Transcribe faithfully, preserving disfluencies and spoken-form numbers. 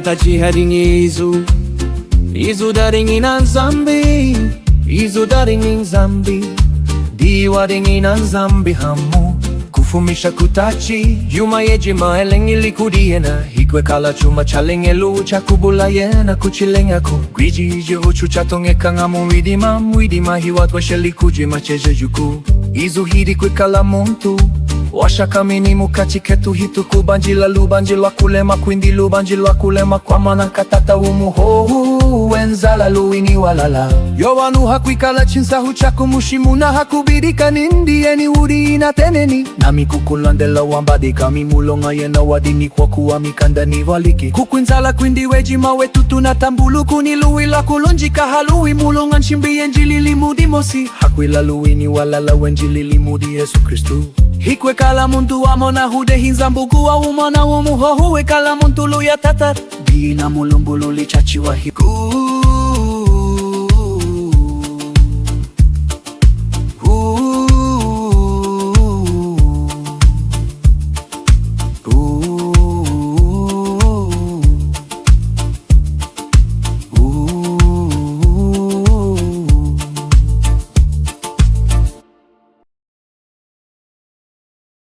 Tachi hadiñi Izu, Izu dadiñi na Nzambi, Izu dadiñi Nzambi, diyi wadiñi na Nzambi hamu. Kufumisha kutachi, yuma yejima eleñeli kudi yena, hikwekala chuma chaleñelu chakubula yena kuchileñaku. Kwiji ichi hohu chatoñekaña mumwidima, mwidima hiwatwesheli kujima chejejuku. Izu hidikwikala muntu, washakamini mukachi ketu hitukubanjila lubanji lwakulema, kwindi lubanji lwakulema kwamana katata wumu hohu wenzala luwi ni walala. Yowanu hakwikala chinsahu chakumushimuna hakubidika nindi yeni wudi inateneni. Nami kukulondela wambadika ami muloña yena wadiña kwakuwa mikanda nivwaliki. Kukwinzala kwindi wejima wetu tunatambuluku ni luwi lwakulunjika haluwi muloña nshimbi yenjilili mudi Mosi. Hakwila luwi ni walala wenjilili mudi Yesu Kristu. Hikwekala muntu wamonahu dehi Nzambi kuwaha mwana wumu hohu wekala muntu luwi tata. Diyi namulumbululi chachiwahiku.